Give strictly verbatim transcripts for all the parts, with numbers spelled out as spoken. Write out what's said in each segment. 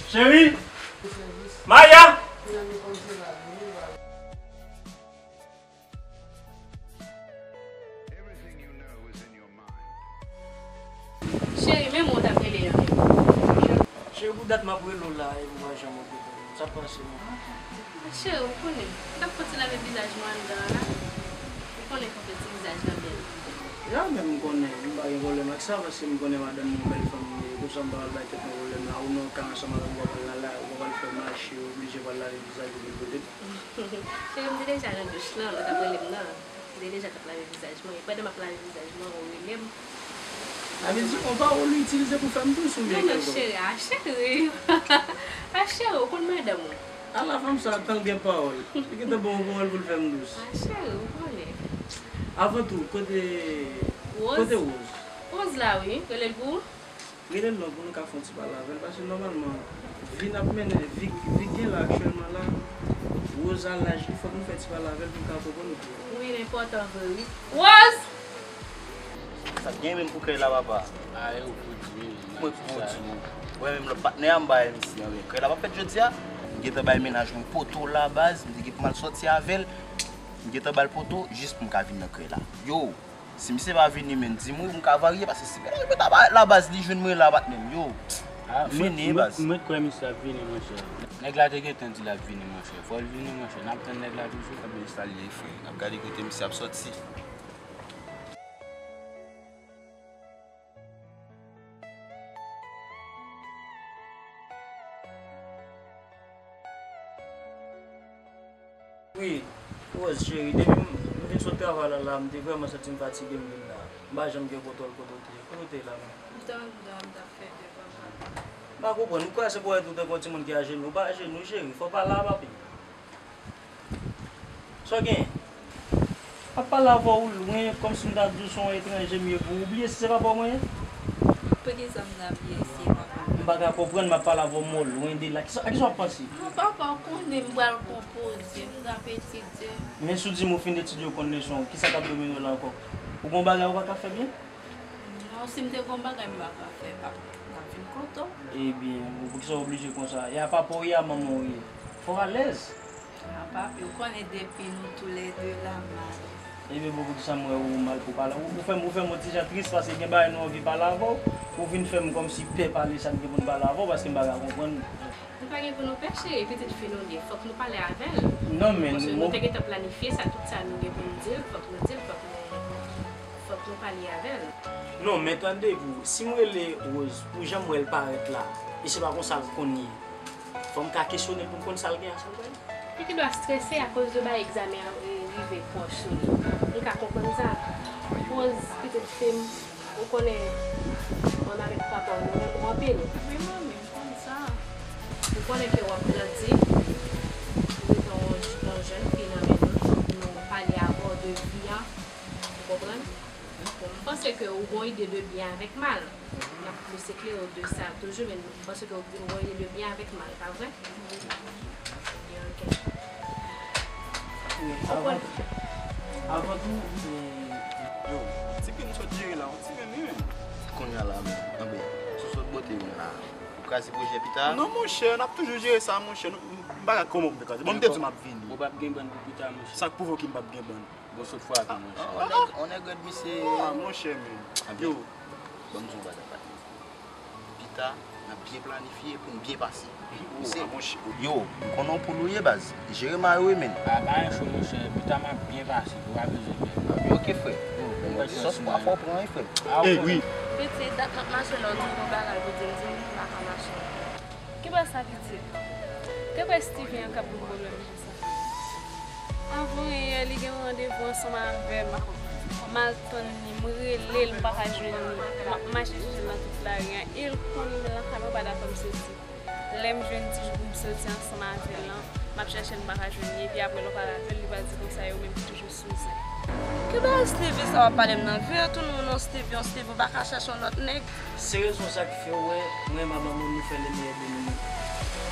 Cheri! Maya! Cheri, men mwen w t ap rele a menm. Cheri, pou dat m ap rele w la, epi w pa janm okipe m. Sa k pase menm? Cheri, ou konnen, m t ap fè ti lave vizaj mwen anndan an la. Ou konnen fò fè ti vizaj lan bèl. Ya, men m konnen, m pa gen pwoblèm ak sa, paske m konnen madanm mwen bèl fanm li ye, konsa m pa pral bay tèt mwen pwoblèm la, ou nan kay ansanm avè m, ou pral nan lari, ou pral fè mache, ou oblije pral lave vizaj ou vin kote m. Cheri, m te deja nan douch lan, lè w t ap rele m nan. M te deja t ap lave vizaj mwen. E pandan m ap lave vizaj mwen, ou rele m. Sa vle di, yon pawòl ou itilize pou fè m dous oubyen kèlkonk? Non, non, cheri, a cheri. A cheri, ou konn madanm ou. Ala fanm sa, tan l gen pawòl. Li gentan ba w yon pawòl pou l fè m dous. A cheri, ou konnen. Avan tou, kote, kote Rose? Rose la, wi. Rele l pou ou? Rele l non pou nou ka fè yon ti pale avè l, paske nòmalman, vi n ap mennen, vi, vi k gen la aktyèlman la, Rose a laj li, fòk nou fè ti pale avè l pou l ka konprann nou pi. Wi, l enpòtan vre, wi. Rose! Sa k gen menm pou krèy la, papa? A, e ou pou di, wi. Mwen pou di, wi. Mwen menm lòt patnè a, m bay M C anyen. Krèy la p ap fèt jodi a. M gentan bay mennaj mwen poto la, baz. M te gen pou m al sòti avè l. M gentan ba l poto, jis pou m ka vin nan krèy la. Yo! Si misye pa vini, menn, di m wi, m ka varye, paske si mennaj mwen ta ba la baz, li jwenn mwen la, patnè m, yo. Fini, baz. M ret kwè misye ap vini, monchè. Nèg la te gentan di l ap vini, monchè. Fò l vini, monchè. N ap tann nèg la toujou. Ebyen, sa l ye, frè. N ap gade kote misye ap sòti. Wi, Rose, cheri, depi m, m vin sot travay la, la, m te vrèman santi m fatige, m vin la. M pa janm gen kontwòl kote w te ye. Kote w te ye la menm? M te anndan, m t ap fè devwa m. M pa konprann. M kwè se pou wè tou tankou yon timoun ki ajenou. Ou pa ajenou, cheri. Fò w pale a papi. Sa w genyen? M ap pale avè w lwen, kòmsi m ta di w se yon etranje m ye pou ou. Ou bliye si se papa w mwen ye? Poukisa m ta bliye si se papa m? M pa ka konprann, m ap pale avè w, m wè w lwen de la. Kisa, a kisa w ap panse? Non, papa, w konnen m pral konpoze, m t ap etidye. Men si w di m ou fin etidye, ou konn leson w, kisa k ap domine w la ankò? Ou gen yon bagay ou pa ka fè byen? Non, si m te gen yon bagay m pa ka fè, papa, m t ap vin kote w. Ebyen, poukisa w oblije konsa? E a papa w ye, a manman w ye. Fò w alèz. A papi, ou konnen depi nou toulède la, m alèz. Ebyen, bon, poukisa m wè ou mal pou pale? Ou, ou fè m, ou fè m yon ti jan tris paske gen bagay nou anvi pale avè w. Ou vin fè m kòmsi pè pale sa n gen pou n pale avè w paske m pa ka konprann. Nou pa gen pou nou pè, cheri, pitit fi nou li ye. Fòk nou pale avè l. Non, men. Paske nou te gentan planifye sa, tout sa nou gen pou nou di l, fòk nou di l, fòk nou, fòk nou pale avè l. Non, men tande, pou, si m rele Rose, pou jan m wè l parèt la, e se pa konsa l konn ye. Fò m ka kesyone l pou m konn sa l gen a sou l. Li gendwa strese akoz de bay egzamen an rive pwòch sou li. M ka konprann sa. Rose, pitit fi m, ou konnen, mwen avèk papa w, nou renmen w anpil. Wi, manmi, m konn sa. Ou konnen ke w ap grandi, ou rete yon, yon jèn fi nan men nou, fòk nou pale avè w de vi a, ou konprann? Bon, m panse ke ou gen yon ide de byen avèk mal. N ap plis eklere w de sa toujou, men m panse ke ou gen yon ide de byen avèk mal, pa vre? Ebyen, oke. Wi, avan, avan tou, e, Yo, ti grenn nou sot jere la, yon ti grenn wi menm. Kounye a la menm, anben, sou sot bote vin la. Ou kraze pwojè pita? Non, monchè, n ap toujou jere sa, monchè. M pa ka kòman pou m te kraze. Bon, m te di w m ap vini. Ou p ap gen bann pou pita, monchè. Sa k pwouve w ke m p ap gen bann? Bon, sot fwa tou, monchè. On nèg, on nèg rèd, misye. Ah, monchè, men. Yo. Ban m di w yon bagay, patnè. Pita, n ap byen planifye pou n byen pase. Yo, m konnen w poul ou ye, baz. Jere mari w wi, menn. Ah, pa gen cho, monchè. Pita m ap byen pase. Ou pa bezwen pè. Oke, frè. Bon, sòs pa fò pran, wi, frè. Ah, wi. Pitit, dat m ap mache la, w di m yon bagay pou di m, di m m pa ka mache. Ki bò sa, pitit? Te kwè Steven an k ap ban m pwoblèm konsa? Avan yè, li gen yon randevou ansanm avè m. M al tann li, m rele l, m pa ka jwenn li. M ap mache chèche l nan tout lari a. E l konn m nan kay mwen, pa dakò m soti. Lè m jwenn ti jou pou m soti ansanm avè l lan, m ap chèche l, m pa ka jwenn li. Epi apre lè w pale avè l, li pral di konsa yo menm ki toujou sou zen. Ki bagay Stevie sa w ap pale m nan? Vire tounen w non Stevie, yon Stevie, ou pa ka chèche yon lòt nèg? Se rezon sa k fè w wè mwen e manman m nou fè le meyè de nou menm.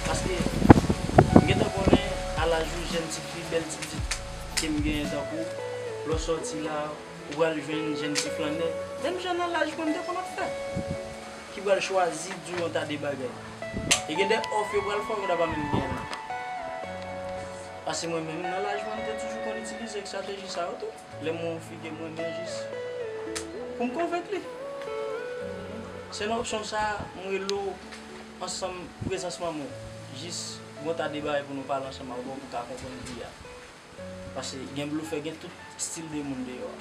Paske m gentan konnen a laj ou jèn ti fi, bèl ti pitit ke m genyen tankou w, lè w sòti la, ou pral jwenn jèn ti flannè, menm jan nan laj mwen m te konn ap fè, ki pral chwazi di w yon ta de bagay. E gen de òf yo pral fè w ki ta pa menm gen. Paske mwen menm, nan laj mwen, m te toujou konn itilize estrateji sa yo tou. Lè m wè yon fi ke m renmen, jis pou m konvenk li. Se nan opsyon sa a, m rele w ansanm prezans manman w. Jis gon ta de bagay pou nou pale ansanm avè w pou w ka konprann vi a. Paske gen blofè, gen tout stil de moun deyò a.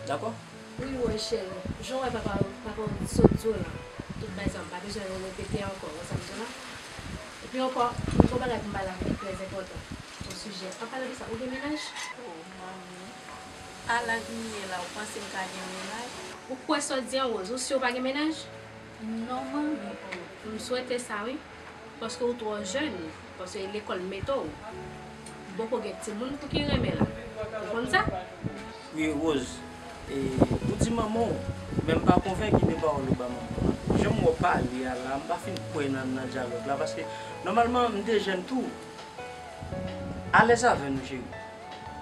Dakò? Wi, wi, cheri. Jan w wè papa, papa w sot di w lan, tout bagay sa, m pa bezwen repete ankò, w wè sa m di w lan? Epi ankò, m gen yon bagay pou m pale avè w ki trè enpòtan. Yon sijè. An palan de sa, ou gen mennaj? O, manmi. A laj m ye la, ou panse m ka gen mennaj? Ou kwè sa w di an, Rose? Ou si w pa gen mennaj? Non, manmi. M swete sa, wi. Paske ou twò jèn, paske lekòl mete w. Ou poko gen timoun pou ki renmen la. Ou konn sa? Wi, Rose, e, ou di manman w, men m pa konvenki de pawòl ou ba manman w lan. Jan m wè w pale a la, m pa fin kwè nan, nan dyalòg la, paske nòmalman, m te jèn tou. Alèz avè nou, cheri.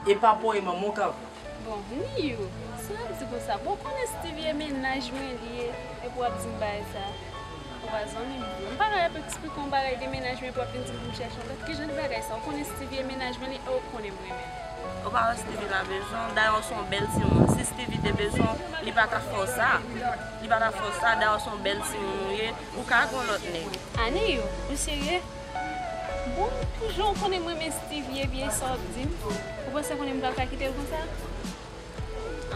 E papa w e manman w ka pran. Bon, Niyou, sa w ap di konsa? Bon, ou konnen Stevie e mennaj mwen li ye, epi w ap di m bagay sa. Ou pa zanmi m vre. M pa ka ap eksplike yon bagay de mennaj mwen, epi w ap vin di m pou m chèche yon lòt. Ki jan de bagay sa? Ou konnen Stevie e mennaj mwen li, e ou konnen m renmen l. Ou pa wè Stevie pa bezwen w? Dayè, w se yon bèl timoun. Si Stevie te bezwen w, li pa ta fè w sa. Li pa ta fè w sa, dayè, w se yon bèl timoun ou ye. Ou ka gen yon lòt nèg. Aniyou, ou serye? Bon, jan w konnen m renmen Stevie epi e sa w ap di m, ou panse konnen m pral ka kite l konsa?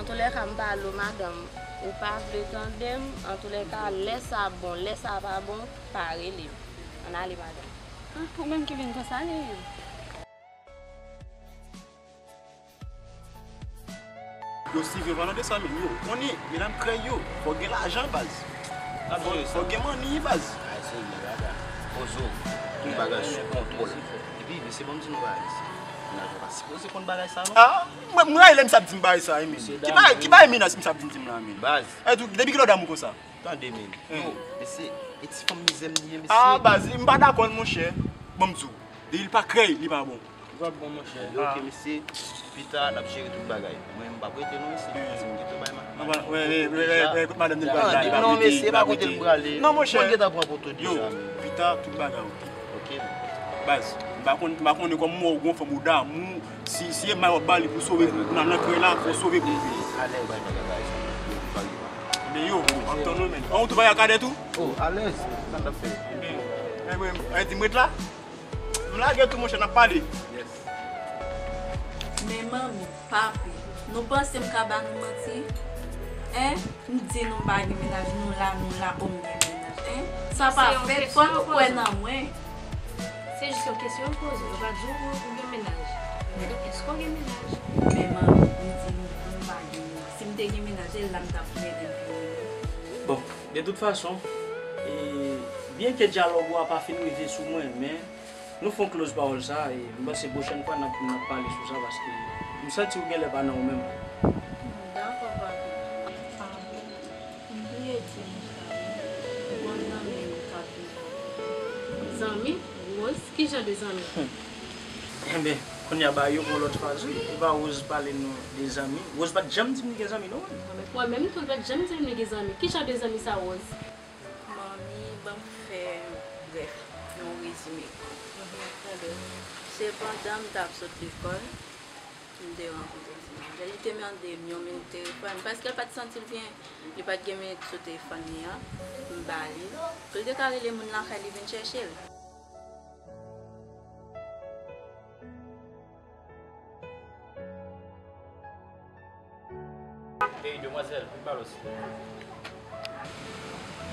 Antoulèka, m pale w, madanm. Ou pa vle tande m? Antoulèka, lè sa bon, lè sa pa bon, pa rele m. Ann ale, madanm. Ah, ou menm ki vin konsa, Aniyou? Yo, Stevie, pa nan de sa menm, yo. Konnen, medam krèy yo, fò gen lajan, baz. Fò, fò gen manni, baz. Ay, serye, gada. Pozo, tout bagay sou kontwòl. Epi, mesye, ban m di nou bagay, mesye. Mennaj mwen pa sipoze konn bagay sa, non. Ah, mwen, mwen, lè m sa ap di m bagay sa, wi, men. Ki bagay, ki bagay mennaj m sa ap vin di m la, men? Baz. Ay, tou, depi kilè w damou konsa? Tande, men. Yo, mesye, e ti fanm mizè m li ye, mesye. Ah, baz, m pa dakò, monchè. Ban m di w, depi l pa krèy, li pa bon. Li p ap bon, monchè. Ok, mesye, pita, n ap jere tout bagay. Mwen, m p ap rete non, mesye. Si m kite w bay ma-, madanm poto deja. Tande, non, mesye, pa kote l prale. Non, monchè. Mwen gentan pran poto deja, men. Yo, pita, tout bagay, ok. Ok, men. Baz, m pa konn, m pa konnen kòman w wè w gon fanm ou damou, si, si e may w ap ba li pou sove pou, nan, nan krèy la, fò w sove pou li. Alèz. Bay bagay sa, yo, pa rive. Men yo, m ap tann ou, men. An, ou tou bay akadè tou? Oh, alèz. Sa n ap fè? Men, men, men, di m ret la. M lage tou, monchè, n ap pale. Yes. Men manmi, papi, nou panse m ka ba nou manti? Hein? M di nou m pa gen mennaj, nou la, nou la, o m gen mennaj. Hein? Sa pa fèt, fò nou kwè nan mwen. Se jis yon kesyon m poze w. Yo pa di w ou gen mennaj. Men èske w gen mennaj? Men manmi, m di nou m pa gen mennaj. Si m te gen mennaj, e la m t ap plede vini. Bon, de tout fason, e, byenke dyalòg ou a pa fin rive sou mwen, men nou fè yon close pawòl sa, e m panse pwochèn fwa n ap, n ap pale sou sa, paske m santi ou genlè pa nan ou menm. Dakò, papi. Ah bon? M bliye di nou sa, wi. Bon, zanmi m k ap vin. Zanmi? Rose? Ki jan de zanmi? Enben, kounye a ba yo pou yon lòt faz, wi. E pa Rose pale nou de zanmi. Rose pa t janm di m li gen zanmi, non, mwen. Mwen menm tou, l pa t janm di m li gen zanmi. Ki jan de zanmi sa, Rose? Manmi, ban m fè brèf, yon rezime. Se pandan m t ap sot lekòl, m te rankontre ti manzè. Li te mande m yon minit telefòn, paske l pa t santi l byen. Li pa t gen minit sou telefòn li an. M ba li l. Pou l te ka rele moun lakay li vin chèche l. Ey, demwazèl, vin pale osi.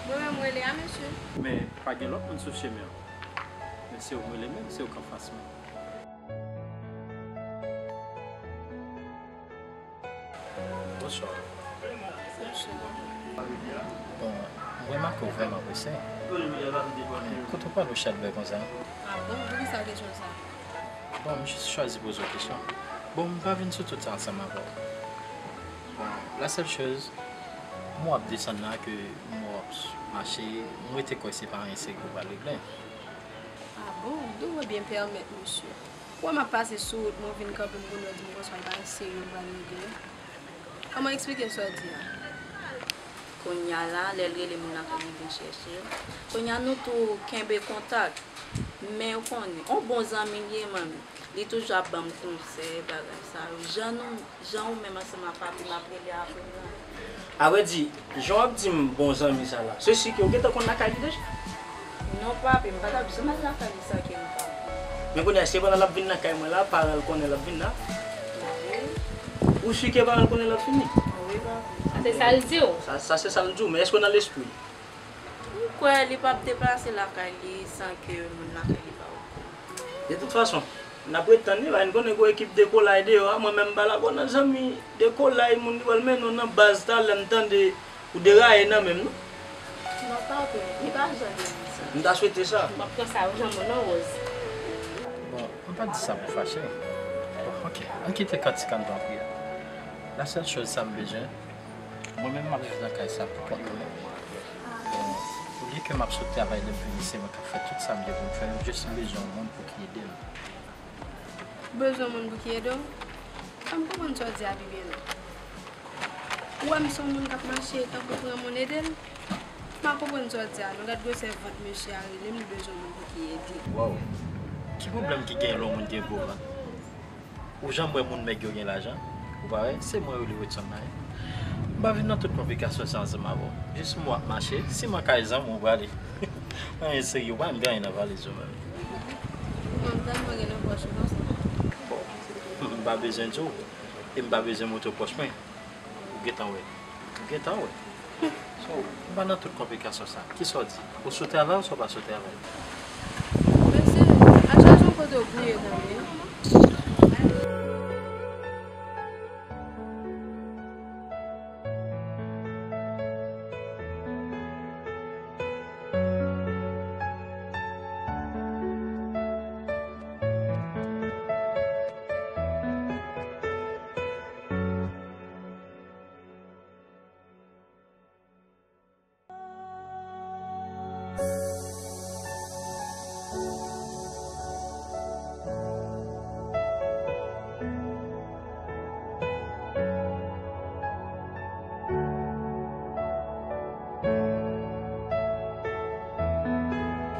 Mwen menm rele a, mesye. Men, pa gen lòt moun sou chemen an. Men se ou m rele menm, se ou k anfas mwen. Bonswa. Bonswa. Bon, m remake w vrèman prese. Men, kote w prale w chèlbè konsa? Ah bon? Poukisa kesyon sa? Bon, m jis chwazi poze w kesyon. Bon, m pa vin sou tout sa ansanm avè w. Bon, la sèl choz, m wè w ap desann la, ke m wè w ap mache, m rete kwè se pa anyen serye w pral regle. Ah bon? Dou mwen byen pèmèt, mesye. Ou wè m ap pase sou wout mwen, ou vin kanpe m kounye a, ou di m konsa, e pa anyen serye w pral regle. Kòman eksplike sa w di a? Kounye a la, lè l rele moun lakay li vin chèche l. Kounye a nou tou kenbe kontak. Men ou konnen, yon bon zanmi l ye, manmi. Li toujou ap ban m konsèy, bagay sa yo. Jan nou, jan ou menm ansanm ak papi m ap rele apre m nan. Avrèdi, jan w ap di m bon zanmi sa la, se si ke ou gentan konn lakay li deja? Non, papi, m pa t ap janm al lakay li san ke m pa konn. Men kounye a, se pandan l ap vin lakay mwen la, paran l konnen l ap vin la? Wi. Ou si ke paran l konnen l ap vini? Wi, papi. Sa se sa l di w? Sa, sa se sa l di w, men èske w nan lespri l? M kwè li p ap deplase lakay li san ke moun lakay li pa okouran. De tout fason, n ap ret tann li, paske n konnen gen yon ekip de kolay deyò a, mwen menm m pa dakò nan zanmi de kolay moun ki pral mennen w nan baz talè m tande ou deraye nan men m non. Non, papi, li pa janm vin sa. M ta swete sa. M ap pran sa ou janm nan woz. Bon, m pa di sa pou fache. Bon, ok, ann kite kantik an tanpri a. La sèl choz sa m bezwen, mwen menm m ap viv nan kay sa pou kont mwen. Bon, olye ke m ap sot travay lè m vini, se mwen k ap fè tout sa m gen pou m fè, m jis bezwen yon moun pou ki ede m. Ou bezwen moun pou ki ede w? Fè m konprann sa w di a pi byen non. Ou wè m se yon moun k ap mache tankou pran moun ede l? M pa konprann sa w di a non, gad gwosè vant mesye a rele m, li bezwen moun pou ki ede l. Waw, ki pwoblèm ki genyen lè yon moun gen gwo vant? Ou janm wè moun mèg yo gen lajan? Ou pa wè? Se mwen yo li Rodson la wi. M pa vin nan tout konplikasyon sa ansanm avè w. Jis m wè w ap mache, si m an kay zanmi w prale. Anyen serye, ou pa menm gen anyen nan valiz ou menm. Mwen m tèlman gen nan pòch ou konsa. Bon, m pa bezwen di w, e m pa bezwen montre w pòch mwen. Ou gentan wè. Ou gentan wè. So, m pa nan tout konplikasyon sa. Kisa w di? Ou sou travay oubyen w pa sou travay? Mesye, al chache yon kote w gouye tande.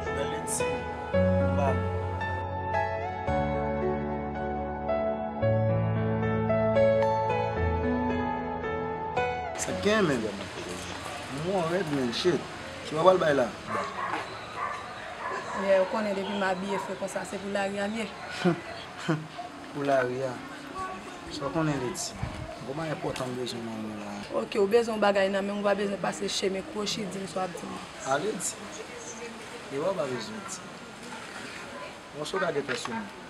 Bèl Leti, m ba l. Sa k genyen menm? Mwen rèd, men shit. Ki w pral bay la? Yeah, ou konnen depi m abiye fre konsa, se pou lari a m ye. Pou lari a. Sa w konnen, Leti? Gon bagay enpòtan m bezwen nan men w la. Ok, ou bezwen yon bagay nan men m, ou pa bezwen pase chemen kwochi di m sa w ap di m. A, Leti? E wè w pa bezwen di. Bon, sa w ka gentan sou mwen.